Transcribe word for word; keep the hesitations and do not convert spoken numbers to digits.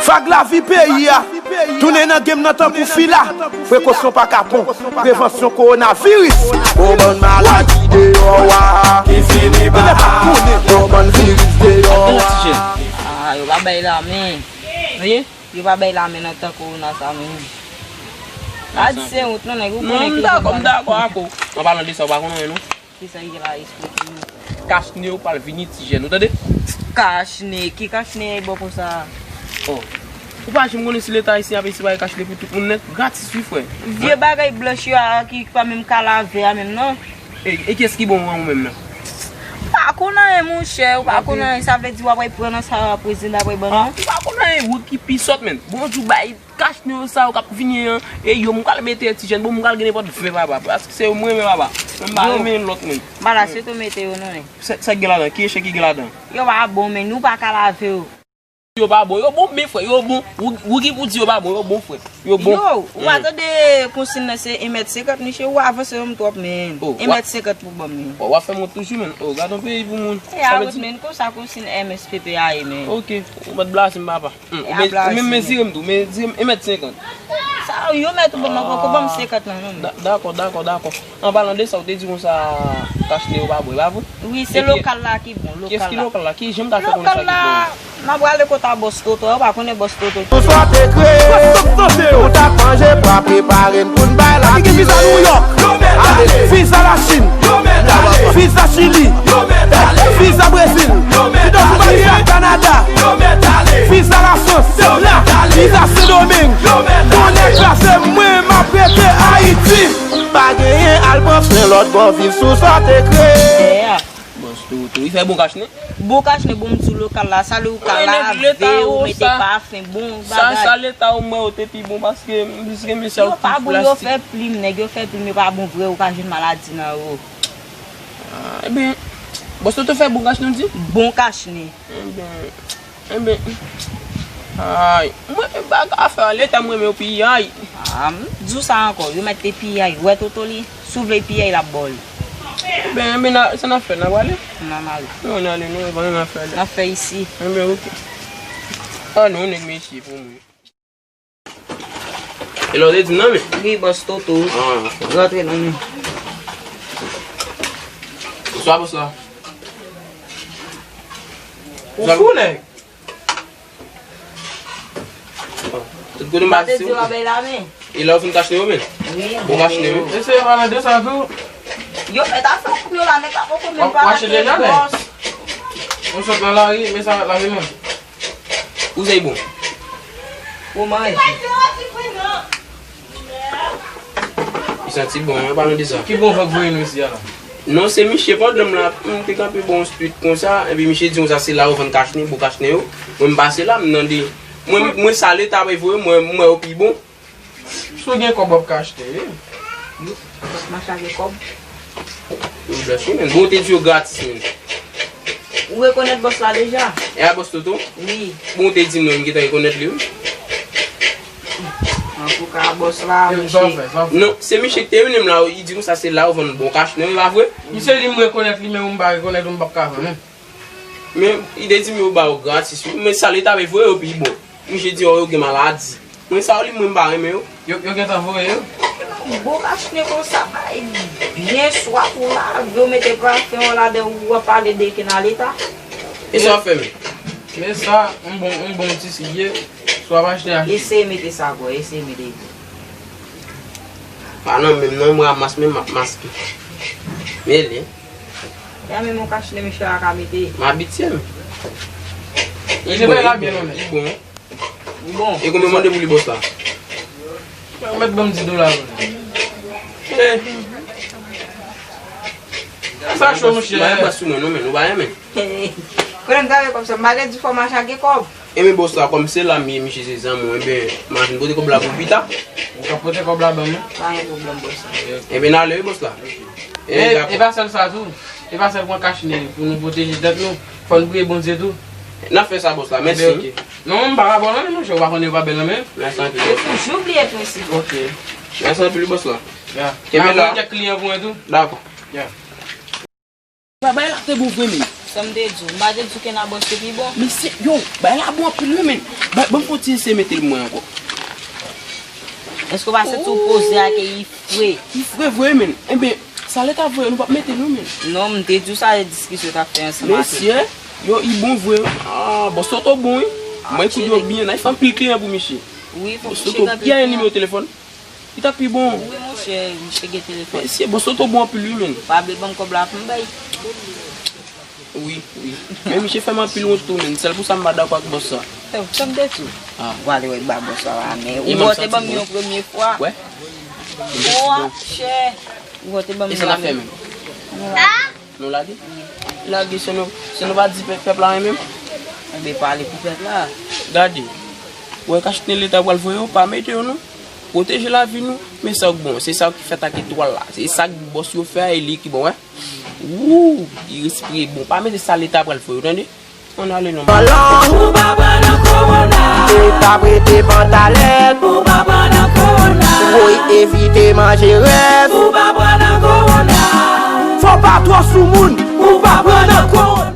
Vag lavi peyi a tounen nan game nan tankou fila. Prekosyon pa kapon, prevansyon kowonaviris. Bon bann maladi deyò a ki fini ba. Bon bann viris deyò a. Ah, yo pa bay lamen. Yo pa bay lamen nan tan kowona sa menm. A di se wont non nèg ou konnen ki dakò, m dakò ak ou. An palan de sa, ou pa konnen non. Kisa ki la, esplike nou. Kachne yo pral vini ti jèn, ou tande? Kachne, ki kachne e bon konsa? Oh. Ou pa janm konnen si leta ayisyen ap eseye bay kachne pou tout moun nèt, gratis wi frè. Vye bagay blanch yo a ki pa menm ka lave a menm non. E, e kiyès ki bon an ou menm nan? Pa konn anyen monchè, ou pa konn anyen, sa vle di w ap pran nan sa prezidan ap ban nou? Ou pa konn anyen, wout ki pi sòt menm. Bonjou bay kachne yo sa yo k ap vini an, e yo m pral mete ti jèn, bon m pral gen nenpòt ven papa, paske se yo m renmen papa. Mwen m pa renmen lòt moun. Bala se tou mete yo non. Sa, sa gen ladan? Ki echèk ki gen ladan? Yo pa bon men, nou pa ka lave yo. Yo pa bon, yo bon men frè, yo bon. Ou, ou ki pou di yo pa bon, yo bon frè. Yo bon. Yo, ou pa tande konsin nan se en mèt senkant, miche ou avanse yon m twòp men. En mèt senkant pou ban m. W ap fè m wont toujou menm. Oh, gade yon peyi pou moun. E a wont men konsa konsin M S P P a ye men. Ok, ou mèt blaze m papa. Ou menm mezire m tou, mezire m en mèt senkant. Sa yon mèt ou ban m ankò, ban m senkant lan non. Dakò, dakò, dakò. An palan de sa, ou te di konsa kachne yo pa bon, e pa vre? Wi, se lokal la ki bon, lokal la. Kiyès ki lokal la? Ki jan m ta fè konnen sa ki bon? Lokal la, m ap prale kòt a bòs Toto, ou pa konnen bòs Toto. Ou sot ekri, ou t ap manje pwa prepare n pou n bay la. Ki gen viza Nouyòk, ale, viza Lachin, viza Chili, viza Brezil, viza Kanada, viza Lafrans, viza Sendomeng. Konnen sa se mwen m ap rete Ayiti. Pa genyen al pran swen lòt bò viv sou sòt ekri. Bòs Toto, li fè bon kachne? Bon kachne, bon m di w lokal la, sa lè ou ka lave, ou mete pafen, bon bagay. Sa leta ou mwen yo te pi bon paske m plis renmen sa yo pa bon, yo fè plim, nèg yo fè plim, yo pa bon vre, ou ka jwenn maladi nan yo. Ah, ebyen, bòs Toto fè bon kachne, ou di? Bon kachne. Ebyen, Enben, ay, mwen, bagay afè a, leta mwen renmen yo piyay. Ah, m di w sa ankò, yo mèt te piyay, wè Toto li, si w vle piyay, l ap ba w li. Enben, enben, sa n ap fè, n ap ale? N ap ale. Non, n ale, non, e pa menm afè la. N ap fè isi. Enben, ok. Ah, non, nèg mesye pou mwen. E lè w te di m nan men? Wi, bòs Toto. Ah. Rantre nan men. Bonswa, bòs la. Ou fou, nèg? Tout kote m pase. Ou te di w ap bay lamen. E la ou fin kachne yo men? Wi. Bon kachne yo. Eseye pale de sa tou. Yo mèt afè moun yo la, nèg la poko menm pale ak bòs. Ou sot nan lari, men sa lari menm. Ou se bon. Ou manje. Li santi bon, an palan de sa. Ki bon vag voye nou isi a la? Non, se miche pandan m la, m te kanpe bò yon street konsa, epi miche di konsa se la yo vann kachne, bon kachne yo. Mwen m pase la, m tande. Mwen, mwen sa leta bay voye, mwen, mwen yo pi bon. Si w gen kòb w ap ka achte, wi. Wi, fòk mache avèk kòb. Yo blòs wi, men bon, ou te di yo gratis, men. Ou rekonèt bòs la deja? E a bòs Toto? Wi. Bon, ou te di m non, m gentan rekonèt li, wi. Antouka, bòs la, misye. Non, se misye ki te mennen m la, li di konsa se la yo vann bon kachne, e pa vre? Misye di m rekonèt li, men ou m pa rekonèt ou, m p ap ka vann, non. Men, li te di m yo ba yo gratis, wi. Men sa leta bay voye yo pi bon. Misye di yo gen maladi. Mwen sa yo li mwen m pa renmen yo. Yo, yo gentan voye yo? Bon kachne konsa, bay byen swa pou lave, ou mete pafen an ladan, ou ap pale de kenn a leta. E sa w ap fè men? Men sa, yon bon, yon bon ti sigye, swa m achte achte. Eseye mete sa bò, eseye mete. Pa nan menm non, m ramas menm m ap maske. Mele. Ya menm yon kachne misye a ka mete. M abitye m. Li bon, li bon. Li bon. E konbyen mande pou li bòs la? Ou mèt ban m dis dola pou li. Eh. Sa cho monchè. Mwen pa sou mwen non, men nou pa renmen. Konnen m travay kòb sa, m pa gen di fò mache ak gen kòb. Ebyen bòs la, kòm se la m ye, misye se zanmi w, ebyen m a vin pote kòb la pou pita. Ou ka pote kòb la ban mwen? Pa gen pwoblèm bòs la. Ebyen n ale wi bòs la. E, e pa sèl sa tou. E pa sèl pran kachne pou nou pwoteje tèt nou. Fò n priye Bondye tou. N ap fè sa bòs la, mèsi. Non, m pa ka ba w nan men monchè, ou pa konnen yo pa bèl nan men. Mèsi anpil. Yo toujou bliye prensip. Ok. Mèsi anpil bòs la. Ya. Kenbe la. Kèk kliyan pou mwen tou. Dakò. Ya. Travay la te bon vre men. Sa m te di w, m pa te di w ke nan bòs yo pi bon? Mesye, yo, bagay la bon anpil wi, men. Ba, ban m fè yon ti eseye mete l mwen ankò. Èske w pa santi w poze a ke li fre? Li fre vre, men. Enben, sa lè ta vre, nou p ap mete l non, men. Non, m te di w sa, e diskisyon t ap fè ansanm avè l. Mesye, yo, li bon vre. Ah, bòs yo to bon, wi. Mwen koud yo byen, nan fè anpil kliyan pou misye. Wi, fòk misye gen anpil kliyan. Bòs yo to byen, nimewo telefòn. Li ta pi bon. Wi, monchè, misye gen telefòn. Mesye, bòs yo to bon anpil, wi, men. Pa bliye ban m kòb la pou m bay. Wi, wi. Men misye fè m anpil wont tou, men. Sèl pou sa m pa dakò ak bòs sa. Sa m te di w. Ah. Ou ale wè ba bòs sa la, men. Ou bò te ban m yon premye fwa. Wè. Monchè. Ou bò te ban m la, men. E sa n ap fè menm? Nou lage? Nou lage? Lage, se nou, se nou pa di pèp, pèp la renmen m? Enben, pale pou pèp la. Gade. Wè kachèt leta pral voye yo, pa mete yo non. Pwoteje lavi nou. Men sa k bon, se sa ki fèt ak etwal la. Se sa k bòs yo fè a, e li ki bon, wè. Wouw, li respire bon. Pa mete sa leta pral fè yo, tande? Ann ale non. Bòlò, ou pa pran nan kowona. Leta prete pantalèt, ou pa pran nan kowona. Woy, evite manje rèv, ou pa pran nan kowona. Fò pa twò soumoun, ou pa pran